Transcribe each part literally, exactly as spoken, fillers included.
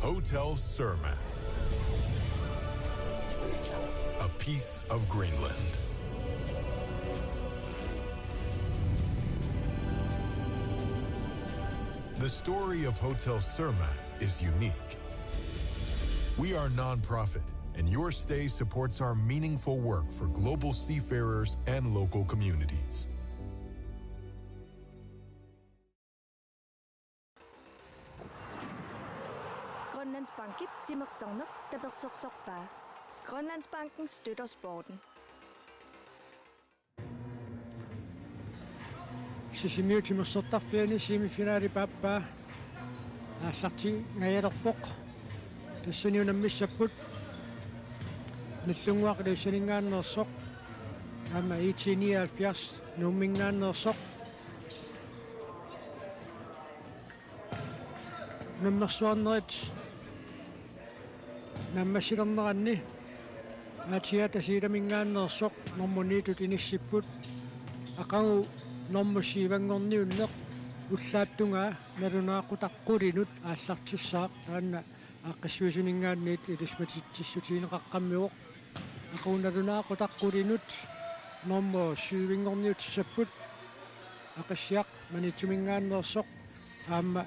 Hotel Surma. A piece of Greenland. The story of Hotel Surma is unique. We are non-profit, and your stay supports our meaningful work for global seafarers and local communities. Grønlandsbankip timersorneq tapersersorpaa. Grønlandsbanken støtter sporten. Sisimiut timersortarfiani semifinali paappaa aallartingajalerpoq. Tassani unammissapput Nagdlunguaq Ilulissaninngaanneersoq aamma I T nioghalvfjerds Nuumminngaanneersoq. Unammersuarnerit naammassilerneranni Aasiaat Tasiilaminngaanneersoq normu niitut inissipput. Aqagu normu syvanngorniunneq ullaap tungaa nalunaaqutaq qulinut aallartissaaq, taanna aaqqissuisuninngaanniit ilisimatitsissutigineqaqqammivoq. Aqagu nalunaaqutaq qulinut normu syvinngorniutissapput Aqissiaq Maniitsuminngaanneersoq aamma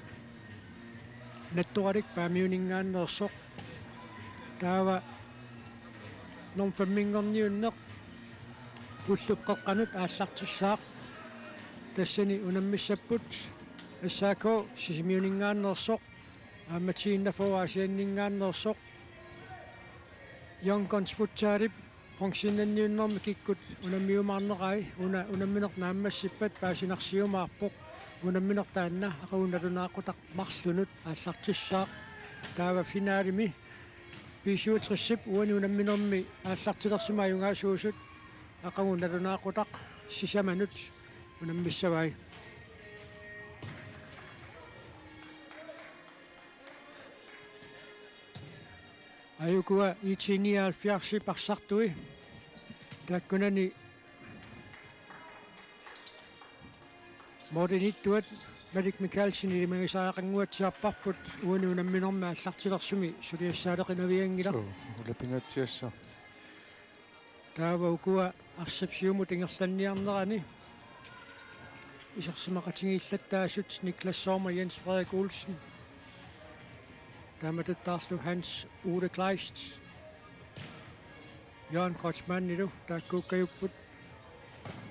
Nattoralik Paamiuninngaanneersoq. Taava normu femminngorniunneq ullup qeqqanut aallartissaaq. Tassani unammissapput S A K Sisimiuninngaanneersoq aamma T enogfyrre Aasianninngaanneersoq. Young Guns Futsalip bronzeniunnermi kikkut unammiumaarnerai, una unammineq naammassippat paasinarsiumaarpoq. Unammineq taanna aqagu nalunaaqutaq marlunut aallartissaaq. Taava finalimi B syvogtresip uani unamminermi aallartilersumik ajugaasuusut aqagu nalunaaqutaq sisamanut unammissavai. Aajukua I T nioghalvfjerdsip arsartui taakkunani målimiittuat Malik Mikaelsen ilimagisariaqannguatsiarparput uani unamminermi aallartilersumik suliassaaleqinavianngilaq. Suu, ulapingaatsiassaaq. Taava ukua arsap siumut ingerlanniarnerani isersimaqatigiillattaasut Niklas Sommer, Jens Frederik Olsen, taamatuttaarlu Hans Ole Kleist, Jørgen Kreutzmannilu taakkuukkajupput.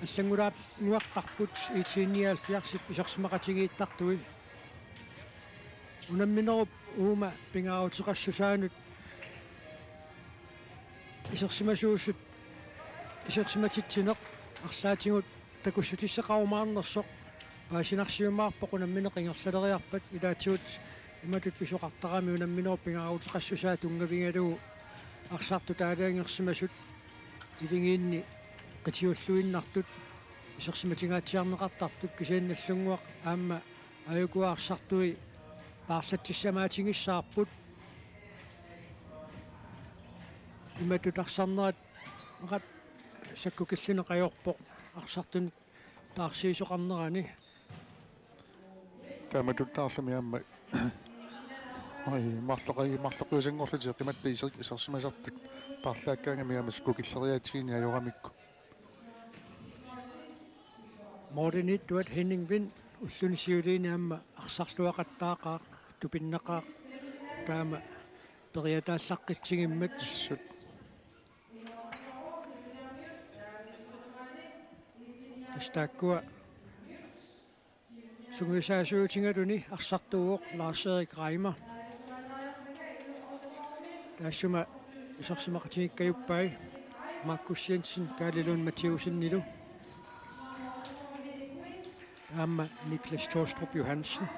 Allanngulaannguartarput I T nioghalvfjerdsip isersimaqatigiittartui. Unamminerup uuma pingaaruteqassusaanut isersimasuusut isersimatitsineq arlaatigut takussutissaqarumaarnersoq paasinarsiumaarpoq unammineq ingerlaleriarpat. Ilaatigut imatut pisoqartarami unamminerup pingaaruteqassusaa tunngavigalugu arsartut aalajangersimasut iligiinni qitiulluinnartut isersimatigaatsiarneqartartut, kisianni Nagdlunguaq aamma aajukua arsartui paarlatsissamaatigissavarput. Imatut arsarnerat sakkukillineq ajorpoq arsartunik taarsiisoqarnerani. Taamatuttaarlumi aamma ai, marloqi-, marloqiusanngorlutik qimatta iser-, isersimasartut paarlaakkaangamik aamma sakkukilleriaatsitigineq ajoramikku. Målimiittuat Henning Wind ulluni siuliini aamma arsarluaqattaaqaaq, tupinnaqaaq, taama periataallaqqitsigimmat. Assut. Tassa taakkua sungiusaasuutigaluni arsartuuvoq Lars-Erik Reimer. Taassuma isersimaqatigiikkajuppai Markus Jensen, Kaali Lund Mathiussenilu aamma Niklas Taastrup Johansen.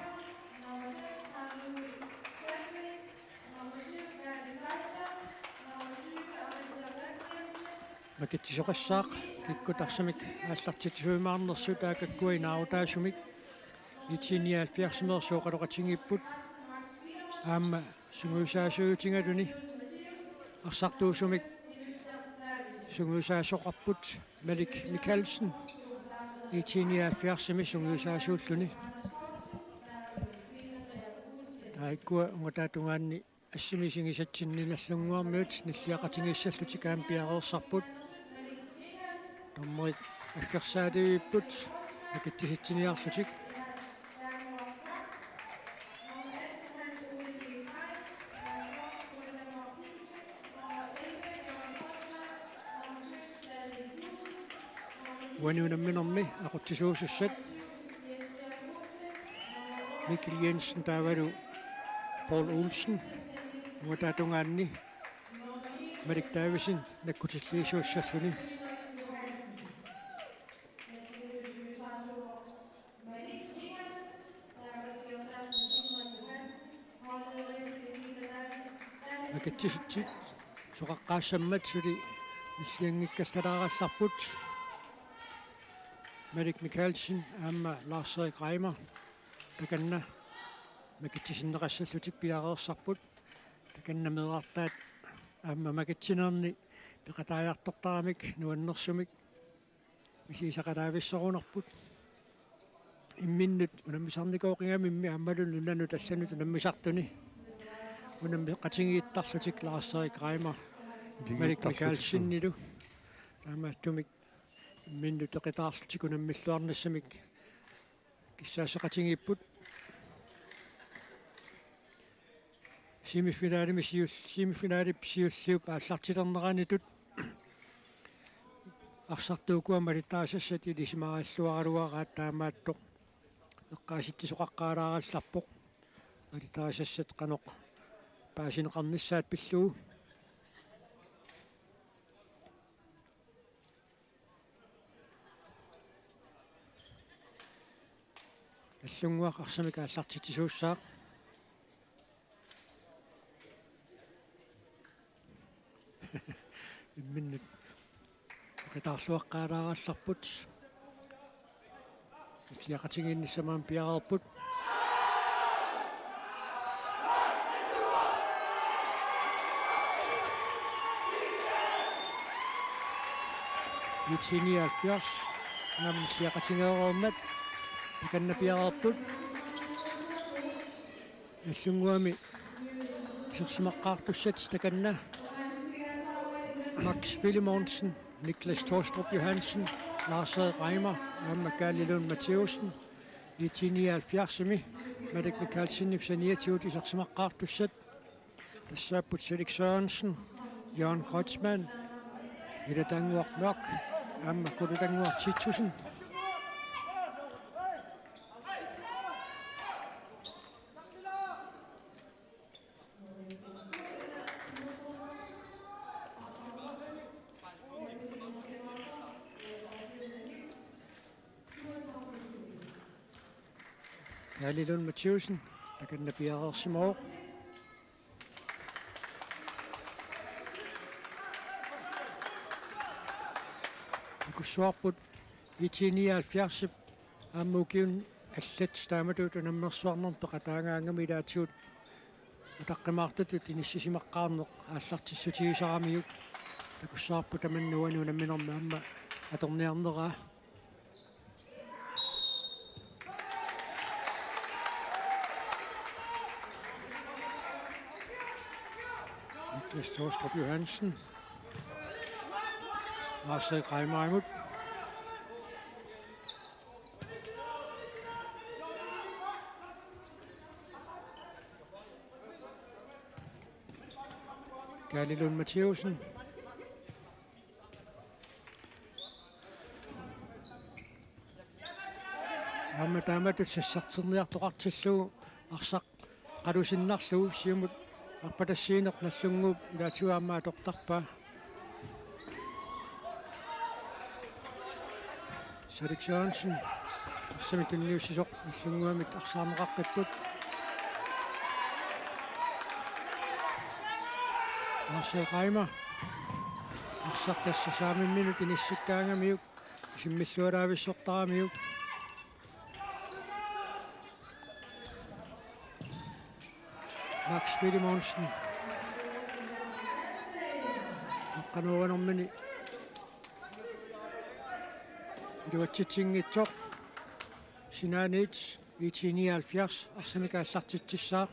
Makitsisoqassaaq kikkut arsamik aallartitsisuumaarnersut, taakkukkua inaarutaasumik I T nioghalvfjerdsimeersuup oqaloqatigiipput. Aamma sungiusaasuutigaluni arsartuusumik sungiusaasoqarput Malik Mikaelsen, I T nioghalvfjerdsimi sungiusaasuulluni. Taakkua ungataatungaanni Assimi isigisatsinni Nagdlunguarmiut nilliaqatigiissallutik aamma piareersarput. Dommerit aggersaatigipput makitsisitsiniarlutik. Uani unamminermi aqutsisuusussat Mikkel Jensen taavalu Paul Olsen. Uatatungaanni Malik Davidsen nakkutilliisuussalluni. Makitsisitsit soqaqqaassammat suli nillianngikkallarallarput. Malik Mikkelsen aamma Lars-Erik Reimer takanna makitsisinneqassallutik piareersarput. Takanna meerartaat aamma makitsinerni peqataajartortaramik nuannersumik misigisaqalaavissorunarput. Imminnut unammisarnikooqigami immi aammalu nunanut allanut unammisartuni unammeqatigiittarlutik Lars-Erik Reimer Malik Mikkelsenillu. Taamaattumik imminnut eqitaarlutik unammilluarnissamik kissaasseqatigiipput. Semifinalimi siul-, semifinalip siulliup aallartilerneranitut arsartuukua malittarisassat ilisimarilluaraluaraat taamaattoq eqqaasitsisoqaqqaalaarallarpoq. Malittarisassat qanoq paasineqarnissaat pillugu. Nagdlunguaq arsamik aallartitsisuussaaq. Imminnut eqitaarluaqqaalaarallarput. Nilliaqatigiinnissamut piareerput. IT nioghalvfjerds aamma nilliaqatigeereermat takanna piareerput. Nagdlunguami isersimaqqaartussat takanna Max Filemonsen, Niklas Tolstrup Johansen, Lars-Erik Reimer aamma Kaali Lund Mathæussen. IT nioghalvfjerdsimi Malik Mikkelsenip saniatigut isersimaqqaartussat tassaapput Felix Sørensen, Jørgen Kreutzmann, Ida Danguaq Nok aamma Kulu Danguaq Titussen. Kaali Lund Mathæussen takanna piareersimavoq. Takussuarput IT nioghalvfjerdsip aamma ukiuni allat taamatut unammersuarnermi peqataagaangami ilaatigut utaqqimaartutut inissisimaqqaarneq aallartissutigisaramiuk. Takussuarput tamanna uani unamminermi aamma atorniarneraa. Niklas Tolstrup Johansen. Lars-Erik Reimerimut. Kaali Lund Mathæussen. Aamma taamatut sassarterniartoqartillugu arsaq qalusinnarlugu siumut arpatassiineq Nagdlunguup ilaatigut aamma atortarpaa. Felix Sørensen arsamik tunniussisoq Nagdlunguamit arsaarneqaqqipput. Lars-Erik Reimer arsaq tassa saamimminut inissikkaangamiuk isimmillualaavissortaramiuk. Max Filemonsen. Aqqaneq-uanermini iluatsitsinngitsoq. Sinaaniit IT nioghalvfjerds arsamik aallartitsissaaq.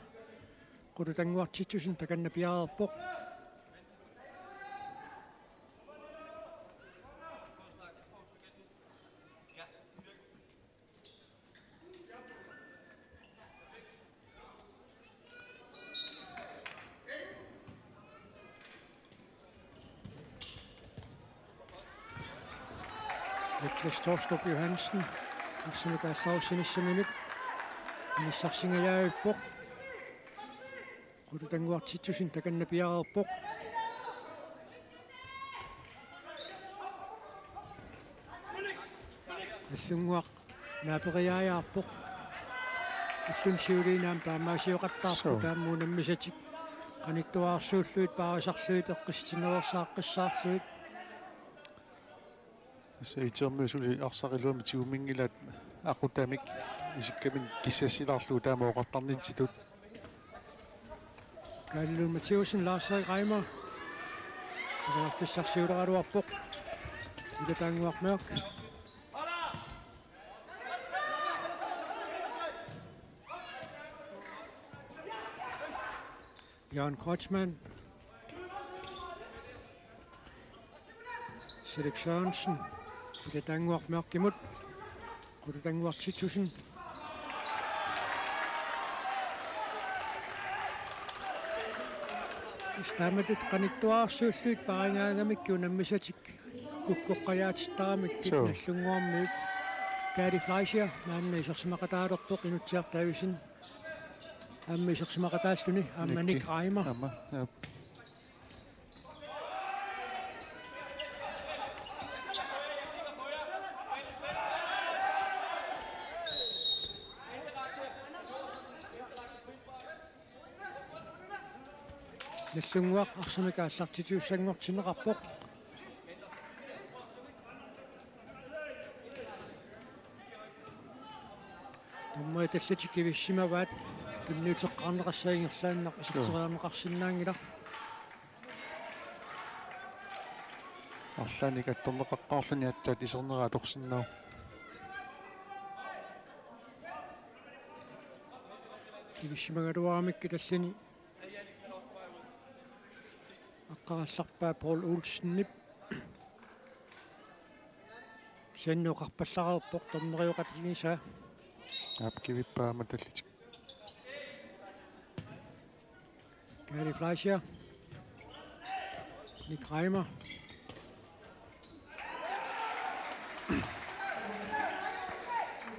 Qulutannguaq Titussen takanna piareerpoq. Niklas Torstrup Johansen, arsamik aallarussinissaminnut inissarsingajaavippoq. Qulutannguaq Titussen takanna piareerpoq. Nagdlunguaq naaperiaajaarpoq. Ulluni siuliini aamma taamaasioqattaarpoq. Suu. Taama unammisatik qanittuarsuullugit paarisarlugit eqqissitsinnerusaqqissaarlugit. Tassa itermiut suli arsaq iluamik tiguminngilaat aqutamik isikkamik kissassilaarlugu taama oqartarnitsitut. Kalle Lund Mathæussen, Lars Erik Reimer. Periarfissarsiuleraluarpoq. Ila Taannguaq Mørch. Jørgen Kreutzmann. Felix Sørensen. Ila Taannguaq Mørchimut. Qulutannguaq Titussen. Taamatut qanittuarsuullugit paarigaangamikkit unammisatik kukkoqqajaatittaramik. Suu. Nagdlunguarmiut. Kaali Fleischer maanna isersimaqataalerpoq, Inutsiaq Davidsen aamma isersimaqataalluni, aamma Nick Reimer. Aamma, ja. Nagdlunguaq arsamik aallartitiussanngortinneqarpoq. Dommerit allat kivissimavaat tunniuteqqaarneqassaat ingerlaannaq iserteriarneqarsinnaanngilaq. Arlaannik attorneqaqqaarluni aatsaat isernera atorsinnaavoq. Kivissimagaluaramikkit allani aqqarallarpaa Paul Olsenip. Kisianni oqarpallareerpoq dommerioqatigisaa. Aap, kivippaa aamma tallitik. Kaali Fleischer. Nick Reimer.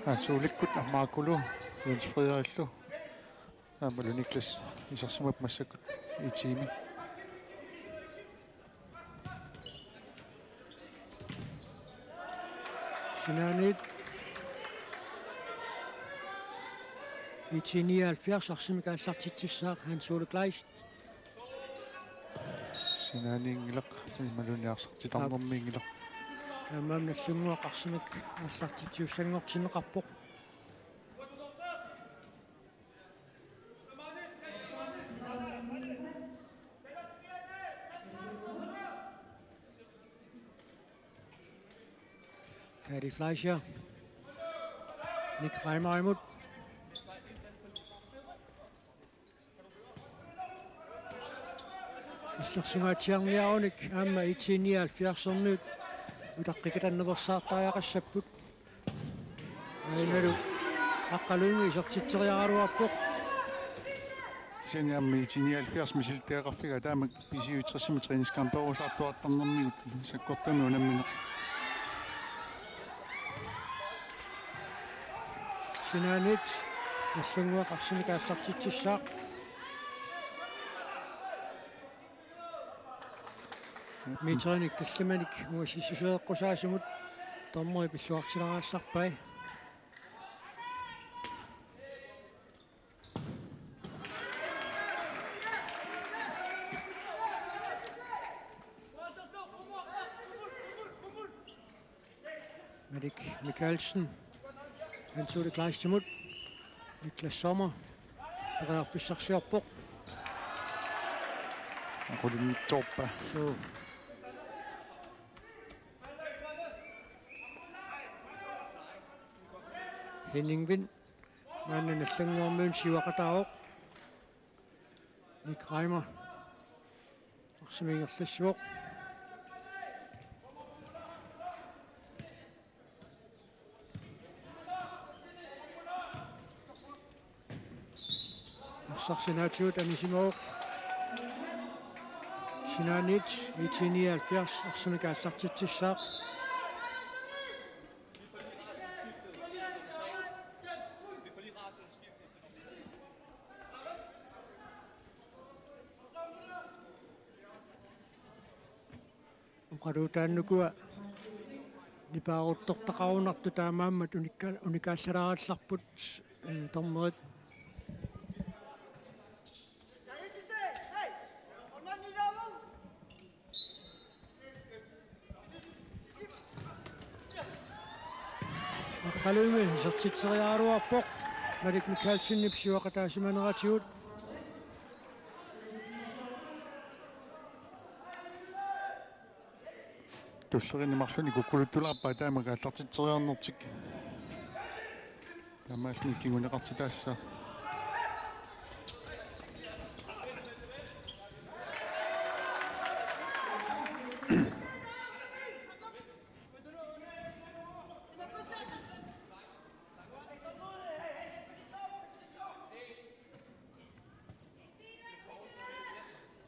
Aa, suulikkut Markulu, Jens Frederiklu. Aammalu Niklas isersimavoq massakkut I T-mi. Sinaaniit I T nioghalvfjerds arsamik aallartitsissaaq Hans Ole Kleist. Sinaaniinngilaq, imaluunniit arsartitarnermiinngilaq. Taamaammat Nagdlunguaq arsamik aallartitiussanngortinneqarpoq. Kaali Fleischer. Nick Reimerimut. Illersoraatsiarniarunik aamma I T nioghalvfjerdsermiut utaqqikatsinneqarsaartariaqassapput. Ainalu Aqqalunngi isertitseriaraluarpoq. Kisianni aamma I T nioghalvfjerds misilittagaqarfigaa taama B C U tres-imi træningskamperusaartuartarnermigut sakkortuumik unammineq. Sinaaniit Nagdlunguaq arsamik aallartitsissaaq. Meterinik tallimanik uassissuseeqqusaasimut dommeri pilluartilaarallarpai. Malik Mikaelsen. Hans Ole Kleistimut. Niklas Sommer. Periarfissarsiorpoq. Aqulinnitsoorpa. Suu. Henning Vind. Maanna Nagdlunguarmiunut siuaqataavoq. Nick Reimer. Arsaq ingerlassivoq. Arsaq sinaatigut anisimavoq. Sinaaniit I T nioghalvfjerds arsamik aallartitsissaaq. Oqaluutaannukua nipaaruttortaqarunartoq taamaammat unikka-, unikaallalaarallarput, eh, dommerit. Aqqaluimi isertitseriaraluarpoq Malik Mikaelsenip siuaqataasimaneratigut. Tulleriinni marlunnik kukkuluttulaarpaa taamak aallartitseriarnertik. Taamaalilluni kinguneqartitaassaaq.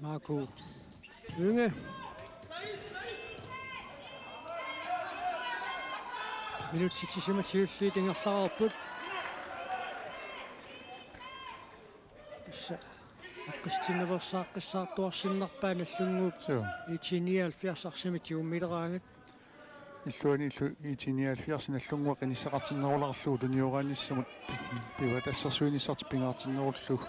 Marco Lynge. Minutsit sisamat siulliit ingerlareerput. Tassa aaqqissutinnaveersaaqqissaartuarsinnarpaa Nagdlunguup. Suu. I T nioghalvfjerds arsamik tigummileraangat. Illuanillu I T nioghalvfjerds Nagdlunguaq inissaqartinnerulaarlugu tunioraanissamut pivatassersuinissartik pingaartinnerullugu.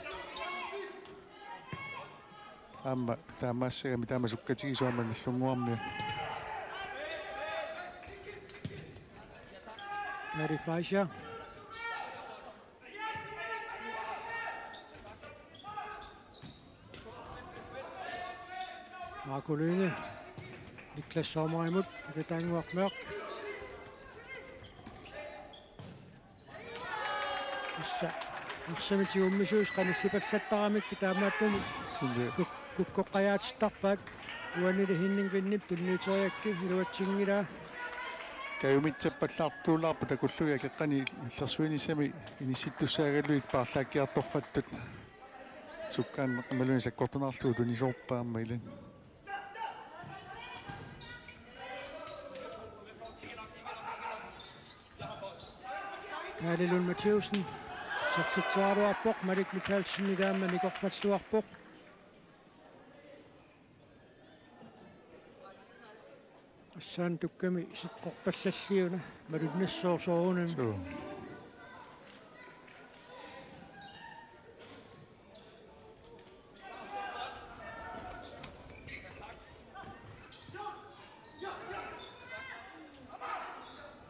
Aamma taamaassagami taama sukkatigisoq aamma Nagdlunguarmiut. Gary Fleischer. Marco Lynge. Niklas Sommerimut. Atataannguaq Mørch. Tassa arsamik tigummisuusoq qanillipallattaramikku taamaattumik. Suli. Kuk-, kukkoqqajaatittarpaat. Uanili Henning Vindip tunniuteriaraa iluatsinngilaa. Kajumitsappallaartuulaarpoq takullugu akeqqani illersuinissami inissittussaagalugit paarlaakkiartorpattut. Sukkaannaq imaluunniit sakkortunerullugu tunisoorpaa aamma ilaa. Kaali Lund Mathæussen. Isertitseriaraluarpoq, Malik Mikaelsen ilaamma nikorfalluarpoq. Assaan tukkami seqqorpallalliuna malunnassaaq soorunami. Suu.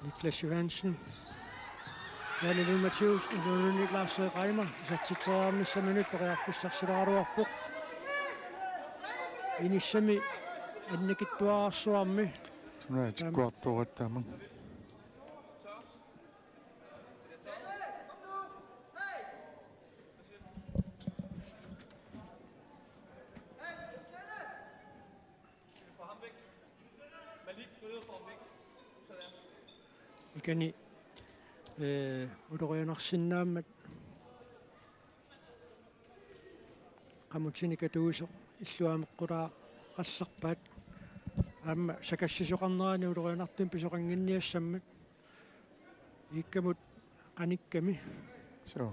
Niklas Johansen. Kaali Lund Mathæussen, Niklas Reimer. Isertitseriarnissaminut periarfissarsilaaraluarpoq. Inissami annikitsuararsuarmi. Suna tikkuartuugattaamang. Ikani, eh, ulorianarsinnaammat qamutinik atuisoq illuameqqulaarallarpaat. Aamma sakassisoqarnerani ulorianartumik pisoqannginniassammat. Iikkamut qanikkami. Suu.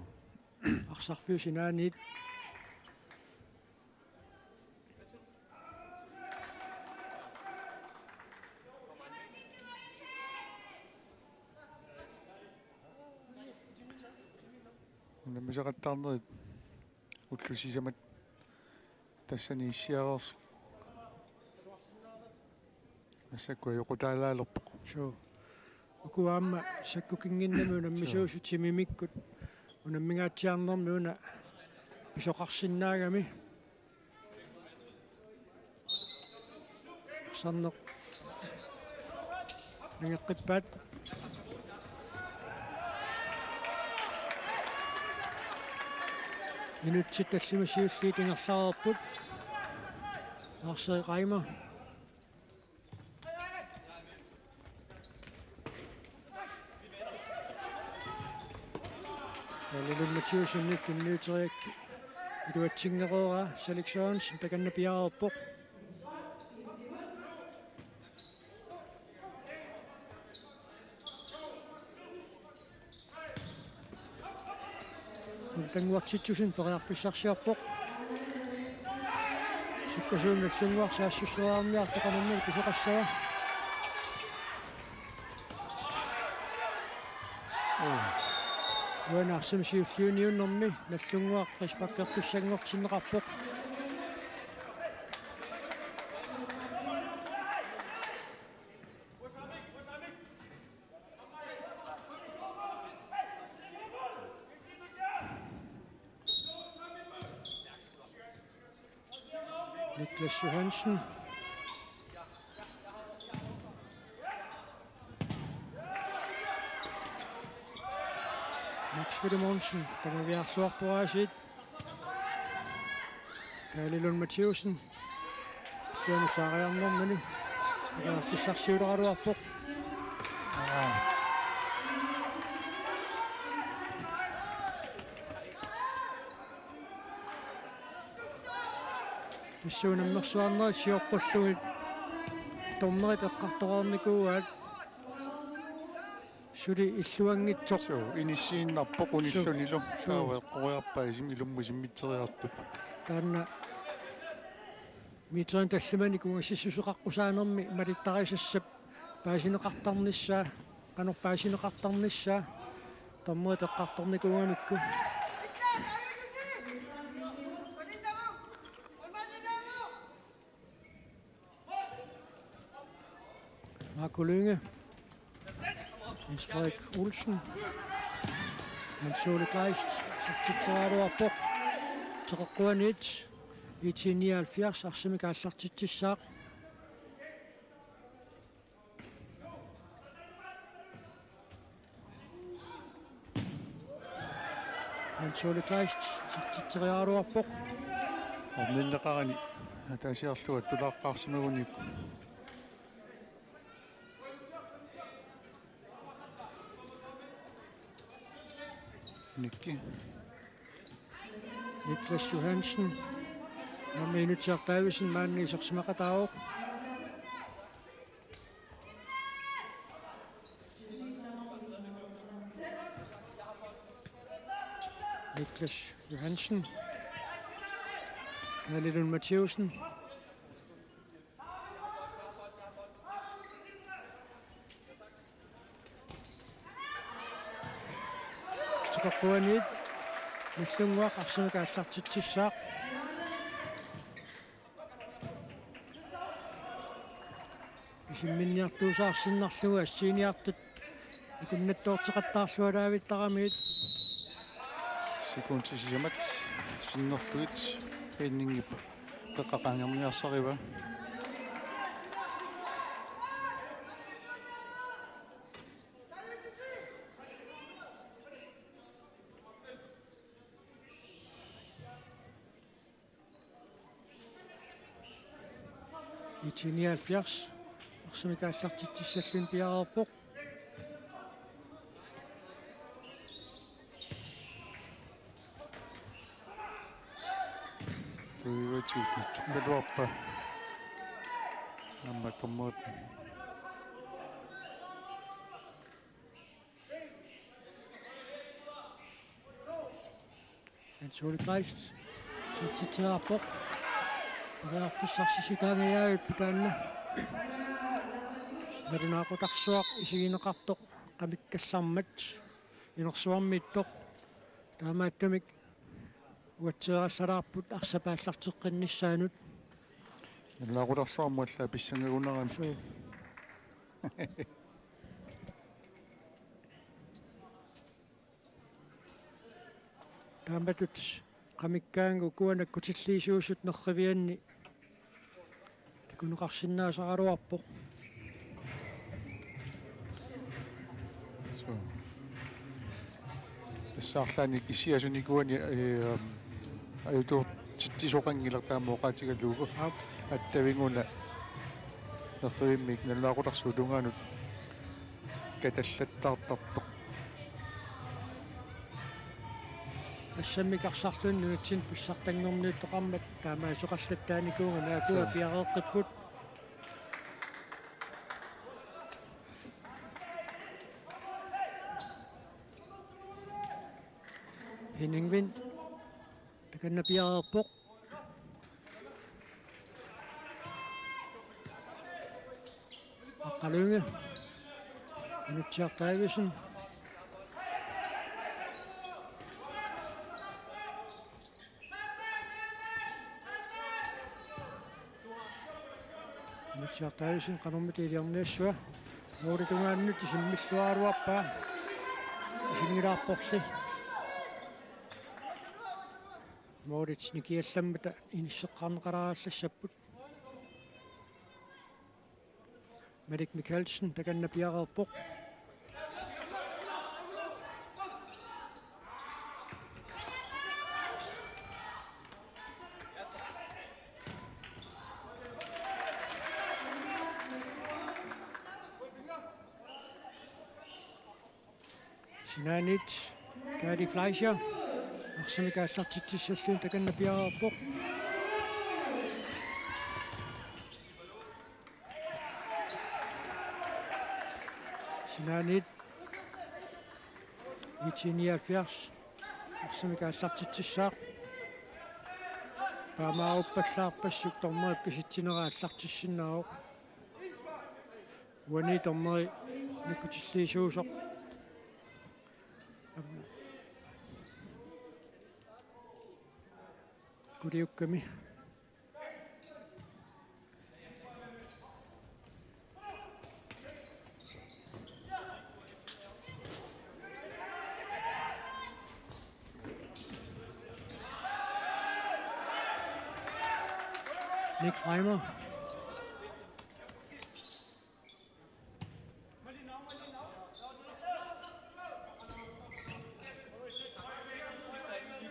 Arsarfiup sinaaniit. Unammisaqattaarnerit ullut sisamat tassani issiareersoq. Massakkut ajoqutaalaalerpoq. Suu. Uku aamma sakkukinnginnami unammisuusut timimikkut unammingaatsiarnermi una pisoqarsinnaagami. Arsarneq nangeqqippaat. Minutsit tallimat siulliit ingerlareerput. Lars Reimer. Kaali Lund Mathiassenip tunniuteriaraa iluatsinngereeraa, Salik Sørensen takanna piareerpoq. Tannguaq Titussen periarfissarsiorpoq. Sukkasuumik Nagdlunguaq saassusseriarniartoq, qanormi pisoqassava. Uani arsamik siulliunniunnermi Nagdlunguaq frisparkertussanngortinneqarpoq. Niklas Johansen. Max Filemonsen, tamaviaarluarpoq aasiit. Kaali Lund Mathiassen. Sianu saariarnermini. Periarfissarsiuleraluarpoq. Aa. Tassuuna nammersuarnerit sioqqullugit dommerit eqqartoreernikuuaat. Suli illuanngitsoq. Suu, inissiinnarpoq unillunilu. Suu. Suu. Taava eqqoriarpaa isima ilumut isimmitseriartut. Taanna meterinik tallimanik ungasissuseqaqqusaanermi malittarisassap paasineqartarnissaa, qanoq paasineqartarnissaa, dommerit eqqartornikuugamikku. Marco Lynge. Jens Frederik Olsen. Hans Ole Kleist. Isertitseriaraluarpoq. Teqeqquaniit. IT nioghalvfjerds arsamik aallartitsissaaq. Hans Ole Kleist, isertitseriaraluarpoq. Orninneqarani ataasiarlugu tulaqqaarsimaguniuk. Nikki. Niklas Johansen. Aamma Inutsiaq Davidsen maanna isersimaqataavoq. Niklas Johansen. Kaali Lund Mathiassen. Teqeqquaniit Nagdlunguaq arsamik aallartitsissaaq. Isimminniartuusaarsinnarlugu assiiniartut akunnattoorteqattaarlugu alaavittaramigit. Sekundit sisamat sinnerlugit Henningip qeqqa qaangerniarsariva. IT nioghalvfjerds arsamik aallartitsissalluni piareerpoq. Tuivatsiutnut. Meluarpa. Aamma dommerit. Hans Ole Kleist. Isertitseriaraluarpoq. Periarfissarsiortut taangajaavippoq taanna. Nalunaaqutaq arsuaq isigineqartoq qamikkallarmat. Inersuarmiittoq. Taamaattumik uatsiarallalaarput arsap aallarteqqinnissaanut. Nalunaaqutaq arsuarmut allaat pissangagunarami. Suu. Taamatut qamikkaangat ukua nakkutilliisuusut nerrivianni takuneqarsinnaasaraluarpoq. Suu. Tassa arlaannik issiasunikuani, eh, Ajutoortitsisoqanngilaq taama oqaatigalugu. Aap. Attaviguna nerrivimmik nalunaaqutarsuup tungaanut katallattaartartoq. Assammik arsarluunniit nunatsinni pissartanngorniuttoqarmat taamaasoqallattaanikuugami, aakua Suu. piareeqqipput. Henning Wind. Takanna piareerpoq. Aqqaluinge. Inutsiaq Davidsen. Inutsiaq Davidsen qanormita iliorniassava. Målip tungaanut isimmilluaraluarpaa. Isinngilaarporli. Målit nikiallammata inisseqqaarneqalaagallassapput. Malik Mikaelsen takanna piareerpoq. Sinaaniit Kaali Fleischer. Arsamik aallartitsissallugu takanna piareerpoq. Sinaaniit I T nioghalvfjerds. Arsamik aallartitsissaaq. Taamaaruppallaarpassuk dommerip pisitsinera aallartissinnaavoq. Uani dommeri nikkutilliisuusoq. Kuliukkami. Nick Reimer.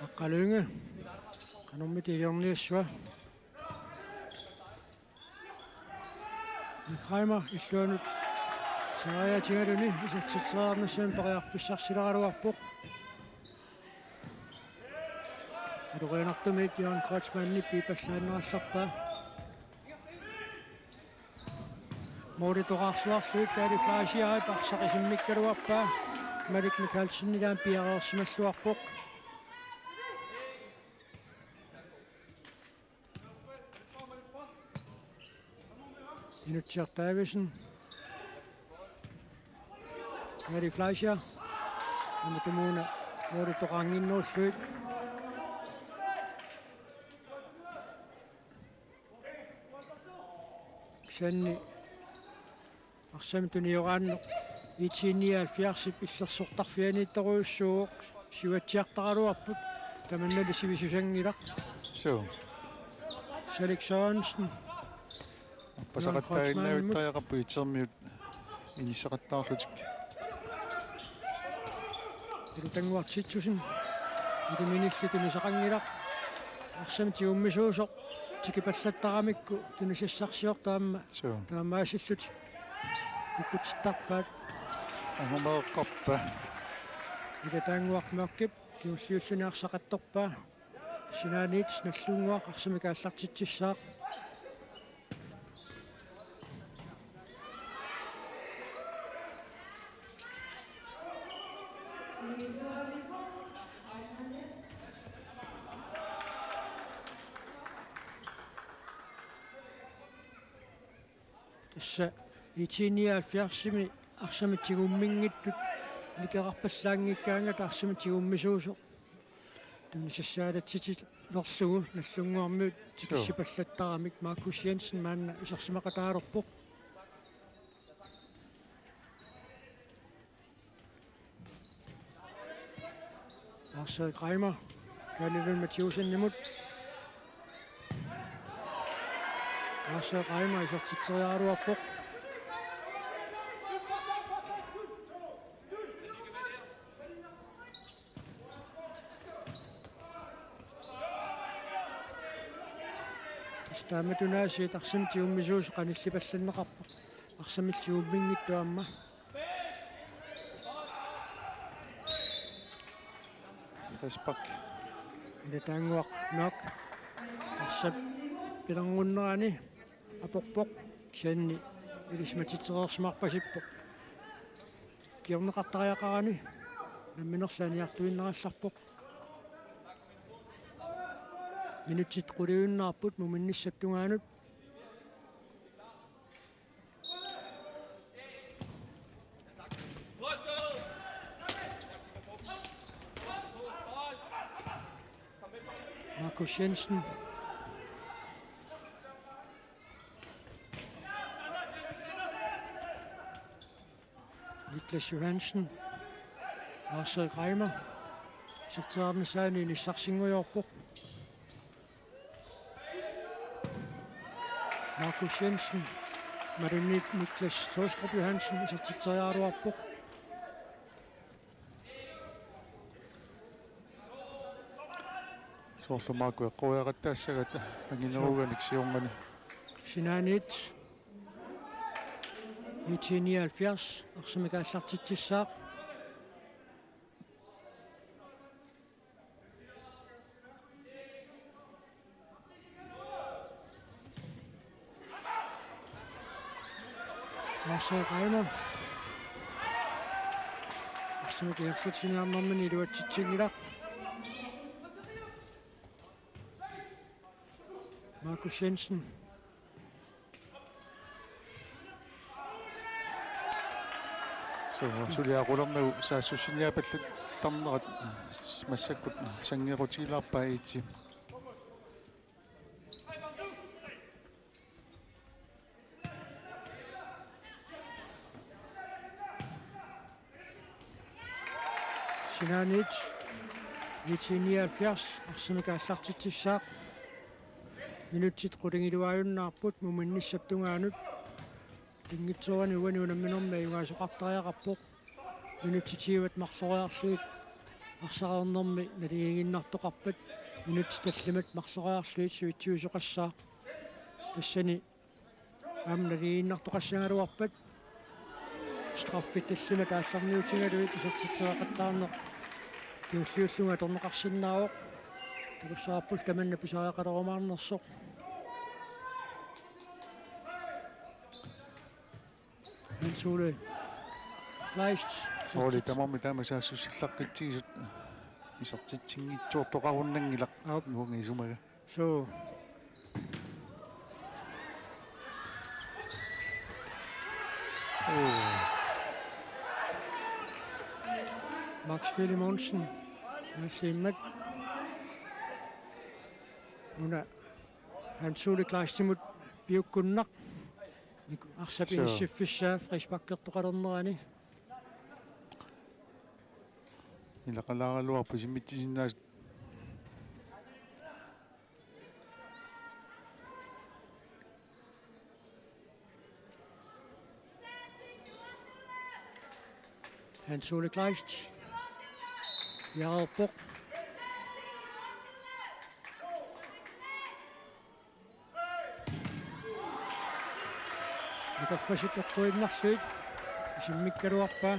Aqqaluinge. Qanormita iliorniassava. Nick Reimer illuanut saariaatigaluni isertitseriarnissamut periarfissarsileraluarpoq. Ilorianartumik Jørgen Kreutzmannip piipallaannarallarpaa. Målip tungaanut Kaali Fleischerip arsaq isimmikkaluarpaa. Malik Mikaelsen ilaanni piareersimalluarpoq. Inutsiaq Davidsen. Kaali Fleischer. Aamma tumuuna målip tungaanut. Kisianni arsamik tunioraanni I T nioghalvfjerdsip illersortarfianiittorujussuuvoq, siuatsiartaraluarput, tamannali sivisusanngilaq. Suu. Salik Sørensen. Pasaqattaaginnaavittariaqarput I T-miut inissaqattaarlutik. Ilutannguaq Titussen. Iliminilli tunisaqanngilaq. Arsamik tigummisuusoq. Tikipallattaramikku tunisassarsiortoq aamma. Suu. Taamaasillutik kukkutittarpaat. Angumeeqqorpa. Ilataannguaq Mørkip kingulliulluni arsaq attorpaa. Sinaaniit Nagdlunguaq arsamik aallartitsissaaq. Tassa I T nioghalvfjerdsimi arsamik tigumminngitsut nikerarpallaanngikkaangata arsamik tigummisuusoq tunisassaaleqatilerlugu Nagdlunguarmiut tikissipallattaramik Markus Jensen maanna isersimaqataalerpoq. Lars-Erik Reimer, Kaali Lund Mathiussenimut. Lars-Erik Reimer isertitseriaraluarpoq. Taamatut aasiit arsamik tigummisuusoq qanillipallanneqarpoq. Arsamik tigumminngitsoq aamma. Frispark. Ilataannguaq Nok. Arsap pilernerani aporpoq. Kisianni ilisimatitsereersimarpasippoq. Kingorneqartariaqarani namminerlu aniartuinnarallarpoq. Minutsit quliunnaarput muminnissap tungaanut. Markus Jensen. Niklas Johansen. Lars Reimer. Isertitseriarnissaanut inissarsinngujoorpoq. Markus Jensen. Imaluunniit Niklas Tolstrup Johansen isertitseriaraluarpoq. Soorlu Marco eqqoriaqattaassagat angineruganik siornani. Sinaaniit I T nioghalvfjerds, arsamik aallartitsissaaq. Lars Reimer. Arsamik aallartitsiniarnermini iluatsitsinngilaq. Markus Jensen. Suu, suli aqulernagu saassussiniaapallattarnerat massakkut sanngeerutigilaarpaa I T. Sinaaniit I T nioghalvfjerds arsamik aallartitsissaaq. Minutsit qulingiluaajunnaarput muminnissap tungaanut. Pinngitsoorani uani unamminermi ajugaasoqartariaqarpoq. Minutsit tyvet marloriarlugit arsaarnermi naligiinnartoqarpat. Minutsit tallimat marloriarlugit sivitsiusoqassaaq. Tassani aamma naligiinnartoqassagaluarpat. Straffit tallimat aallarniutigalugit isertitseqattaarneq kingulliullunga atorneqarsinnaavoq. Takussavarput tamanna pisariaqalerumaarnersoq. Hans Ole Kleist. Ole tamarmik taama saassussillaqqissaartut isertitsinngitsoortoqarunnanngilaq. Aap. Uunga isumaga. Suu. Max Filemonsen. Nalliimmat. Una Hans Ole Kleistimut piukkunnaq. Arsap inissiffissaa frisparkertoqalernerani. Ilaqalaaraluarpoq isimmitsisinnaasut. Hans Ole Kleist. Piareerpoq. Atorfasik eqquinnarlugit isimmikkaluarpaa.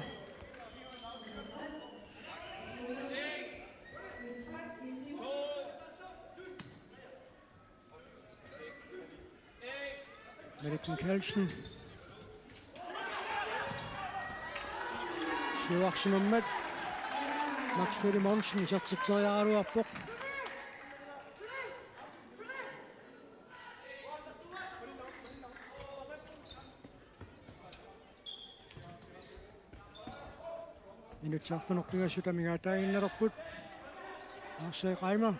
Malik Mikaelsen. Siuarsimammat Max Filemonsen isertitseriaraluarpoq. Minutsit arfineq-pingasut amigaataaginnalerput. Lars Reimer.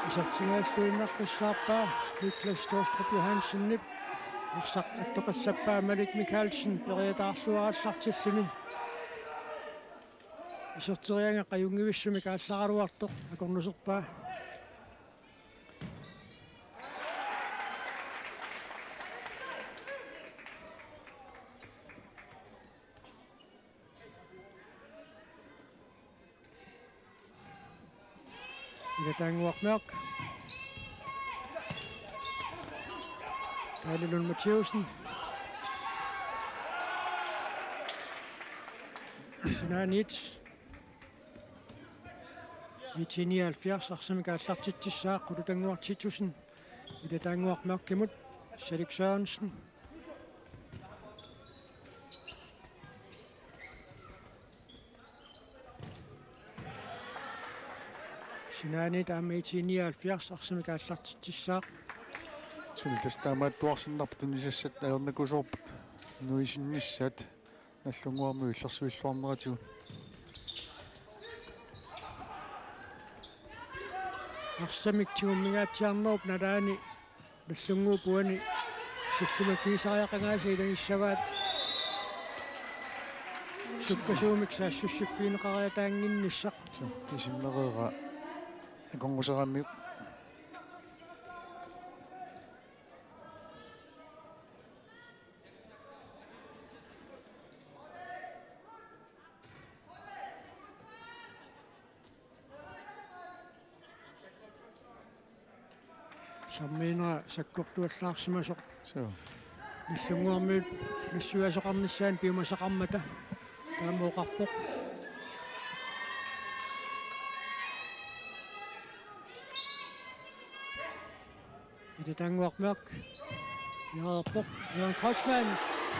Isertitseriarluinnaqqissaarpaa Niklas Tolstrup Johansenip. Arsaq attoqallappaa Malik Mikaelsen periataarluarallartilluni. Iserteriagaa qajunngivissumik aallaraluartoq akornuserpaa. Ida Tannguaq Mørch. Kaali Lund Mathæussen. Sinaaniit. IT nioghalvfjerds arsamik aallartitsissaaq, Qulutannguaq Titussen. Ida Tannguaq Mørchimut. Salik Sørensen. Sinaaniit aamma IT nioghalvfjerds arsamik aallartitsissaaq. Suli tassa taamaattuarsinnarpoq tunisassat ajornakusoorput nuisinnissaat Nagdlunguarmiut illersuilluarneratigut. Arsamik tigummingaatsiarnerup nalaani Nagdlunguup uani sillimaffigisariaqangaasa ilagissavaat sukkasuumik saassussiffigineqariataannginnissaq. Suu, isimmereera akornuseramiuk. Sammiinera sakkortuallaarsimasoq. Suu. Nagdlunguarmiut nassuiasoqarnissaanut piumasaqarmata. Taama oqarpoq. Ida Tannguaq Mørch. Jaarpoq. Jørgen Kreutzmann.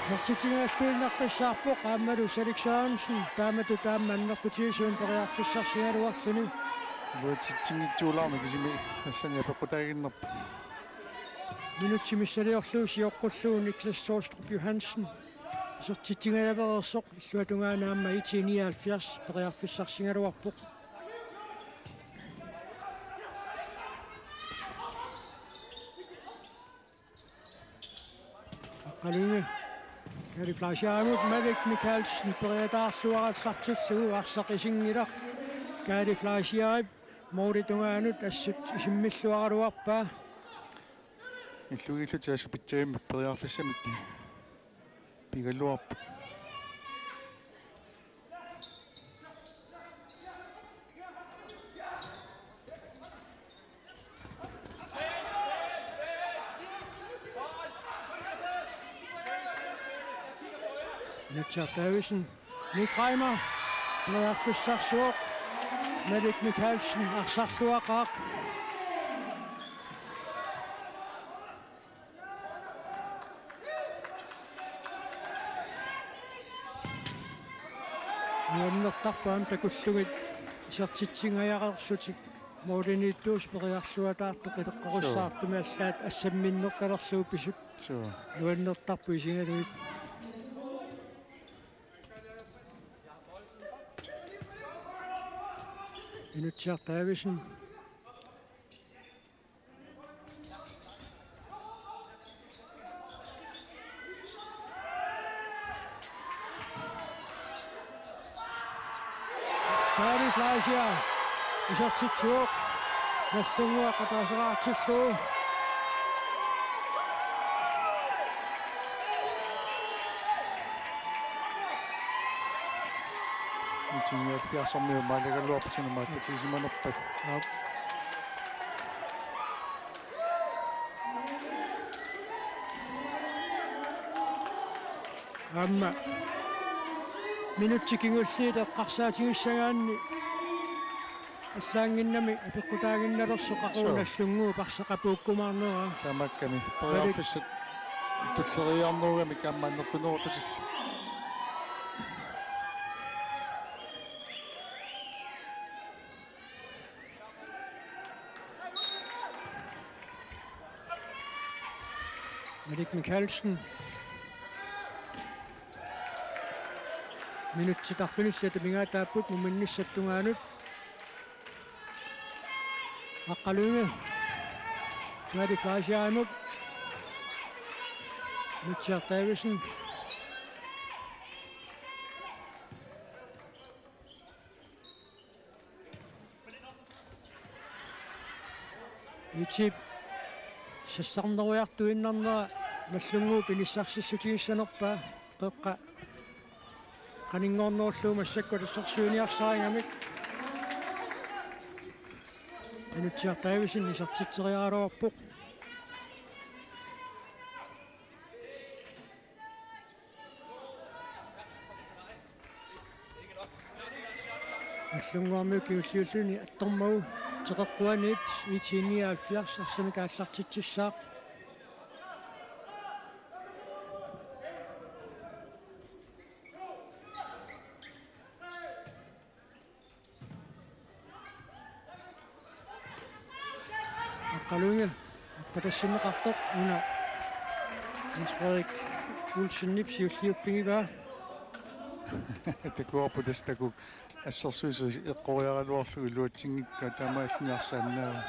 Isertitsigalluinnartussaavoq. Aammalu Salik Sørensen. Taamatut aamma annertutigisumik periarfissarsigaluarluni. Iluatsitsinngitsuulaarneq kisimi tassani apeqqutaaginnarpoq. Minutsit missiliorlugu sioqqullugu Niklas Tolstrup Johansen. Isertitsigajaveersoq illuatungaani aamma IT nioghalvfjerds periarfissarsigaluarpoq. Aqqalunngi. Kaali Fleischer imut Malik Mikaelsen periataarluarallartillugu arsaq isinngilaq. Kaali Fleischerip mooritungaanut assut isimmilluaraluarpaa. Illugiillutik assut pitsaammik periarfissamik pigaluarput. Inutsiaq Davidsen. Nick Reimer. Periarfissarsuaq. Malik Mikaelsen arsarluaqaaq. Nuannertarpoq aamma takullugit isertitsingajareerlutik mooliniittuusut periarluataartut qileqqorissaartumik allaat assamminneqalerlugu pisut. Suu. Nuannertarpoq isigalugit. Inutsiaq Davidsen. Kaali Fleischer isertitsivoq, Nagdlunguaq ataaseqartillugu. IT nioghalvfjerds-ermiut maaligaluarput suna maalaatigisimanerpat. Aap. Aamma minutsit kingulliit eqqarsaatigissagaanni allaannginnami apeqqutaaginnalersoq qaqugu. Suu. Nagdlunguup arsaq apuukkumaarnera. Taamaakkami. Malik. Periarfissat tulleriiaarnerugamik aamma annertunerullutillu. Malik Mikaelsen. Minutsit arfinillit atumigaataapput muminnissap tungaanut. Aqqalunngi. Kaali Fleischerimut. Inutsiaq Davidsen. IT-p sassarnerujartuinnarnera Nagdlunguup inissarsissutigissanerpaa, qeqqa qaninngornerullugu massakkut assersuiniarsarigamik. Minutsiartaavisinnut isertitseriaraluarpoq. Nagdlunguarmiut kingulliulluni attormagu teqeqquaniit I T nioghalvfjerds arsamik aallartitsissaaq. Aqqalunnga arpatassinneqartoq una Jens Frederik Olsenip siulliuppigivaa. Takuarput tassa takuuk assersuisut eqqoriaraluarlugu iluatsinngikkaat taamaalluniarsaannaava.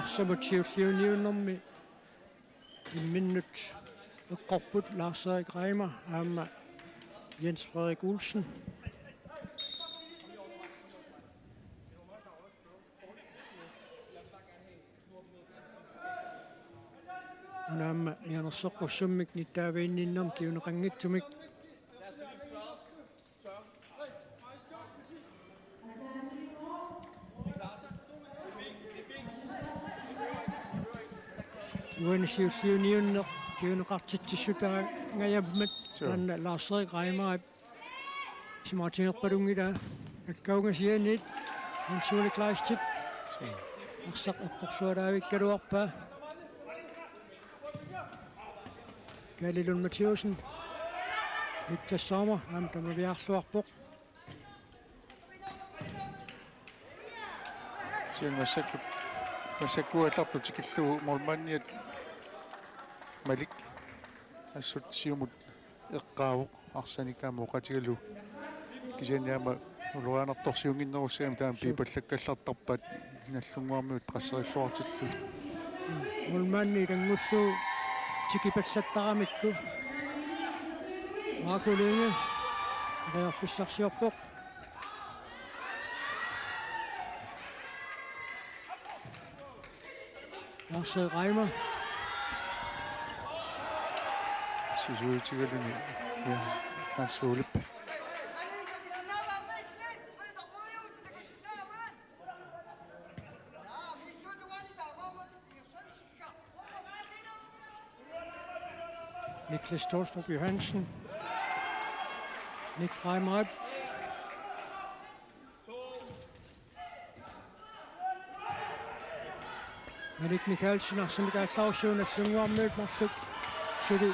Arsamut siulliuniunnermi imminnut eqqorput Lars-Erik Reimer aamma Jens Frederik Olsen. Una aamma mianersoqqussummik nittaaviginninnermik kinguneqanngitsumik. Uani siulliuniunneq kinguneqartitsissutaangajammat. Sure. Taanna Lars-Erik Reimerip isumaqatigiinnerpalunngilaa, akkaungasianiit Jens Ole Kleistip. Sure. Arsaq eqqorlualaavikkaluarpaa. Kaali Lund Mathæussen. Niklas Sommer aamma tamaviaarluarpoq. Kisianni massakku-, massakkuugallartoq tikillugu målmandiat Malik assut siumut eqqaavoq arsanik aamma oqaatigalugu. Kisianni aamma ulorianartorsiunnginnerussagamik taama piipallakkallartarpaat Nagdlunguarmiut qasserilluartillugit. Målmandi ilanngullugu tikipallattaramikku. Marco Lynge periarfissarsiorpoq. Lars Reimer. Sisuutigaluni. Ja, Hans Olip. Niklas Tolstrup Johansen. Nick Reimer. Malik Mikaelsen arsamik aallarussuuvoq, Nagdlunguarmiut marluk suli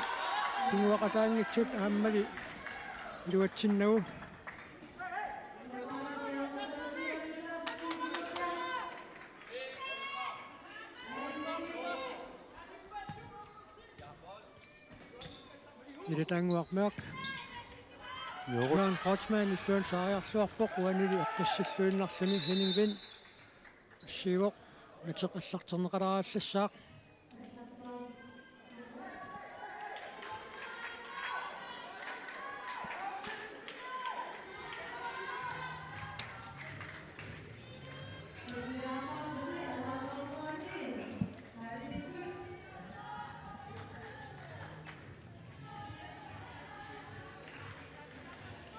kinguaqataanngitsut aammali iluatsinnagu. Ilataannguaq Mørch. Jørgen. Jørgen Kreutzmann illuanut saariarluarpoq, uanili eqqissilluinnarluni. Henning Vind assigivoq, ateq allarterneqalaarallassaaq.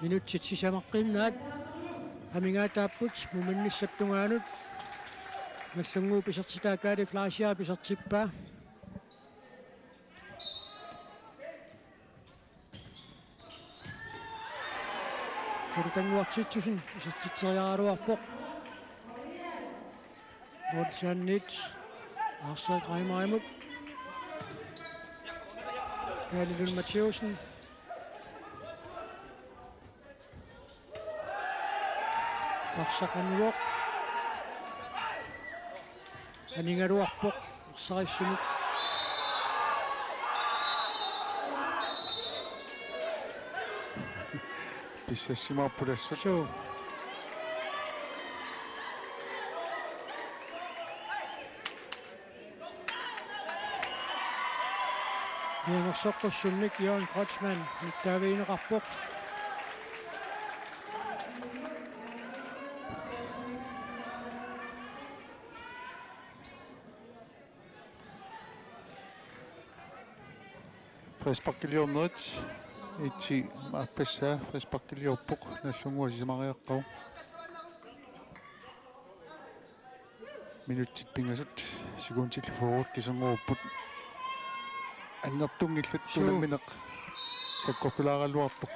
Minutsit sisamaqqiinnaat amigaataapput muminnissap tungaanut. Nagdlunguup isertitaa Kaali Fleischerip isertippaa. Tulutanguartiitsusin isertitseriaraluarpoq. Målsannit Arsaq Reimerimut. Kaali Lund Mathæussen. Arsaq anivoq. Anigaluarpoq. Sarissunut. Pissassimaarput assut. Suu. Mianersoqqussummik Jørgen Kreutzmann nittaavigineqarpoq. Frisparkiliornerit. IT aappassaa frisparkiliorpoq, Nagdlunguaq sisamariaqqavoq. Minutsit pingasut, sekundillu fyrre kiserngorupput. Annertunngillat. Suu. Unammineq sakkortulaaraluartoq.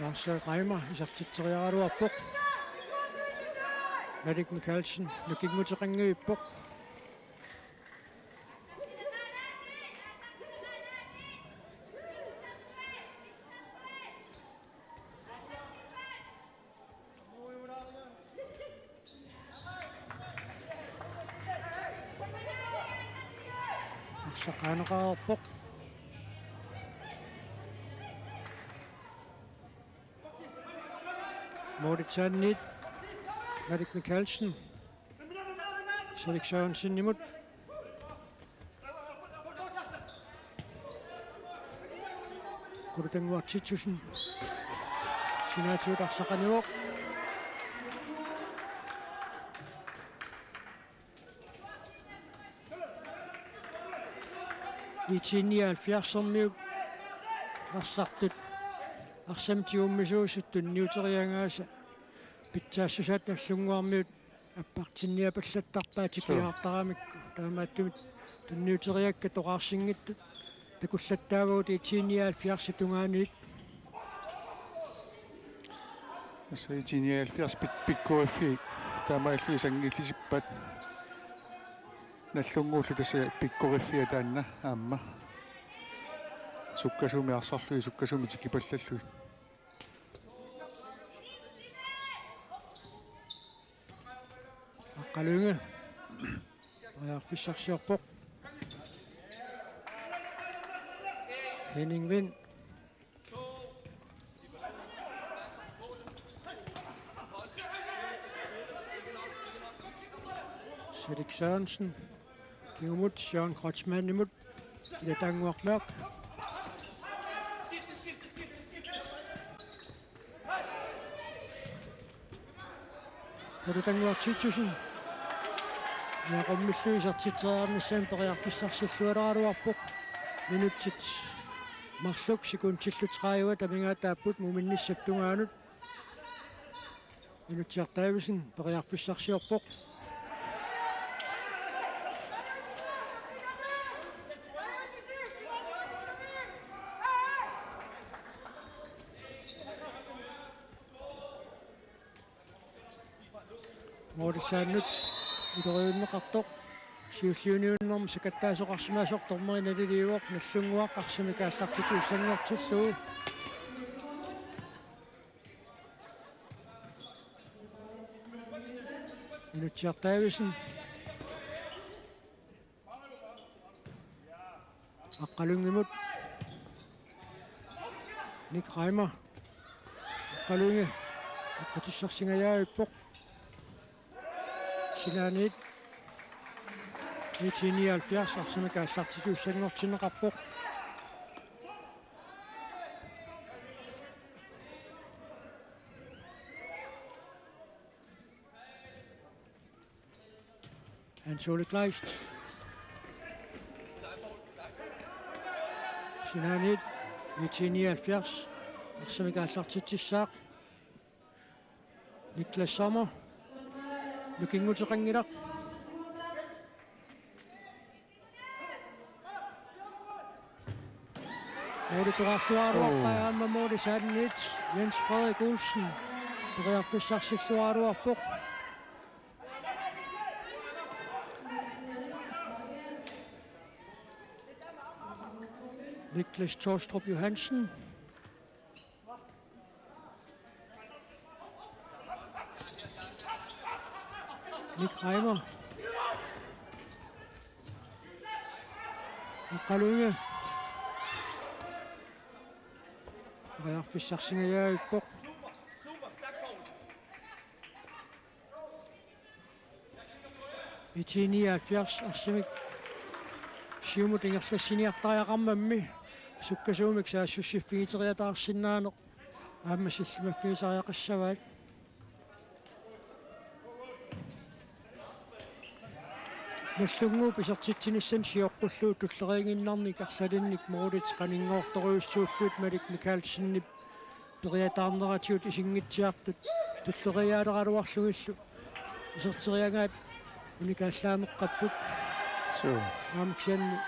Lars Reimer isertitseriaraluarpoq. Malik Mikaelsen nukinguteqanngivippoq. Arsaq aaneqareerpoq. Målitsaanniit Malik Mikaelsen. Erik Sørensenimut. Qulutannguaq Titussen. Sinaatigut arsaq anivoq. IT nioghalvfjerdsermiut arsartut arsamik tigummisuusut tunniuteriagaasa pitsaassusaat Nagdlunguarmiut appartinniapallattarpaat. Suu. Tikiartaramik taamaattumik tunniuteriakkat toqqaarsinngitsut takullattaavagut IT nioghalvfjerdsip tungaaniit. Tassa IT nioghalvfjerds pik-, pikkoriffiat taamaalilluni sanngillisippaat. Nagdlunguullu tassa pikkoriffia taanna aamma. Sukkasuumik arsarlugit, sukkasuumik tikipallallugit. Aqqalunge periarfissarsiorpoq. Henning Vind. Erik Sørensen. Kingumut Søren Kreutzmannimut. Qulutannguaq Mørch. Qulutannguaq Titussen. Niaqqummillu isertitseriarnissamut periarfissarsilluaraluarpoq. Minutsit marluk sekundillu tredive amigaataapput muminnissap tungaanut. Inutsiaq Davidsen periarfissarsiorpoq. Målitsaannut iloriunneqartoq. Siulliuniunnermi sakattaasoqarsimaasoq dommeri naliliivoq, Nagdlunguaq arsamik aallartituussanngortillugu. Inutsiaq Davidsen. Aqqalungemut. Nick Reimer. Aqqalunge. Aqqutissarsingajaavippoq. Sinaaniit. IT nioghalvfjerds arsamik aallartituussanngortinneqarpoq. Hans Ole Kleist. Sinaaniit IT nioghalvfjerds arsamik aallartitsissaaq. Niklas Sommer. Nukinguteqanngilaq. Målip toqqarluaruarpaa. Oo. Aamma målip saaniit Jens Frederik Olsen periarfissarsilluaraluarpoq. Niklas Thorstrup Johansen. Nick Reimer. Aqqalunge. Periarfissarsingajaavippoq. IT nioghalvfjerds arsamik siumut ingerlassiniartariaqarmammi sukkasuumik saassussiffigiteriataarsinnaaneq aamma sillimaffigisariaqassavaat. Nagdlunguup isertitsinissani sioqqullugu tulleriiginnarnik arlalinnik målitut qaninngortorujussuullutik Malik Mikaelsenip periataarneratigut isinngitsiartut tulleriiaaleraluarlugillu iserteriagaat unikaallaammeqqapput. Suu. Aamma kisianni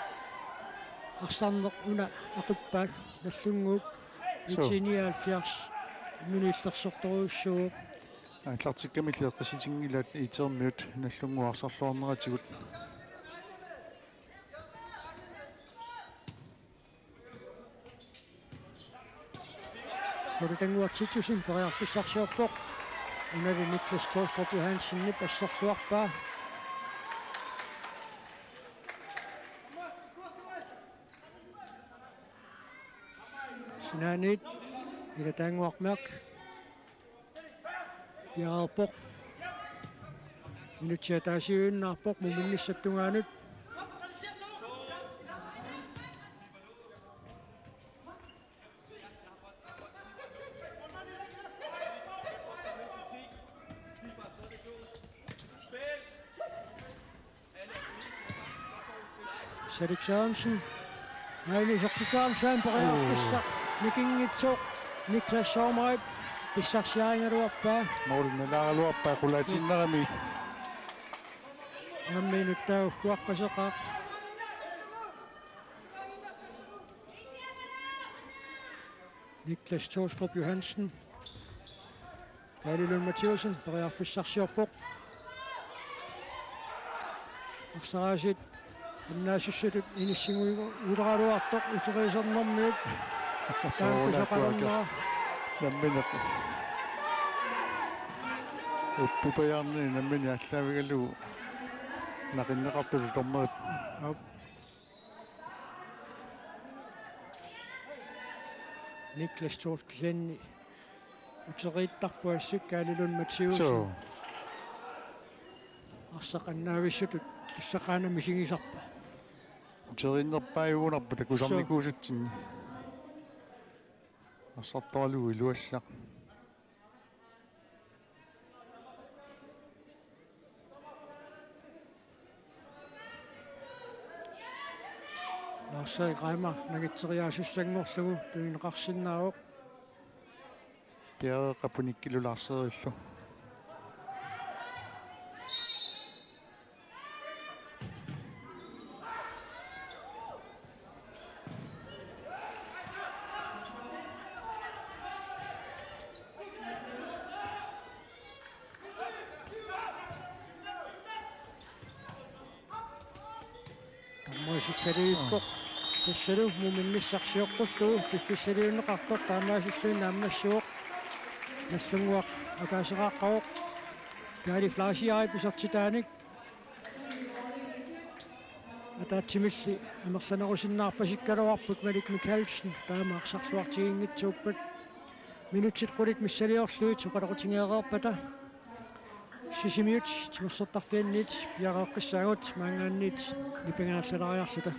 arsarneq una aquppaat Nagdlunguup. Suu. I T nioghalvfjerds imminut illersortorujussuuvoq. Aallartikkamilli eqqissisinngilaat I T-miut Nagdlunguup arsarluarneratigut. Ulutannguaq Titussen periarfissarsiorpoq. Unali Niklas Tolstrup Johansenip asserluarpaa. Sinaaniit Ilataannguaq Mørch. Piareerpoq. Minutsit ataasiinnarpoq muminnissap tungaanut. Salik Sørensen. Aili isertitaarusaannik periarfissaq. Nikinngitsoq Niklas Sommerip pissarsiarigaluarpaa. Målip nalaaraluarpaa qulaatiinnarami. Aamma inuttaa ugguarpaseqaaq. Niklas Tolstrup Johansen. Kaali Lund Mathæussen periarfissarsiorpoq. Arsaq aasiit annaassussatut inissinngileraluartoq uteriisernermiut. Soorunami taanna kusaqarnera. Nammineq. Uppupajaarnini nammineq aallaavigalugu naqinneqartutut utermeripput. Aap. Niklas Thorkildsen uteriittarpoq assut Kaali Lund Mathæussen. Suu. Arsaq annaavissutut pissaqaanami misigisarpaa. Uteriinnerpaajugunarpoq takusarnikuusatsinni. Suu. Arsartoralugu iluassaq. Lars-Erik Reimer nangitseriaasussanngorlugu tunineqarsinnaavoq. Piareeqqapput Nikkilu Lars-Erillu. Taamaasikkaluarpoq. Tassalu muminnissaq sioqqullugu piffissaliunneqartoq taamaasilluni naammassivoq. Nagdlunguaq ataaseqaaqqavoq. Kaali Fleischerip isertitaanik. Ataatsimilli amerlanerusinnaarpasikkaluarput Malik Mikaelsen taama arsarluartiginngitsuuppat. Minutsit qulit missiliorlugit oqaloqatigeereerpata Sisimiut timersortarfianniit piareeqqissaagut maanngaanniit nipangerlalaariarluta.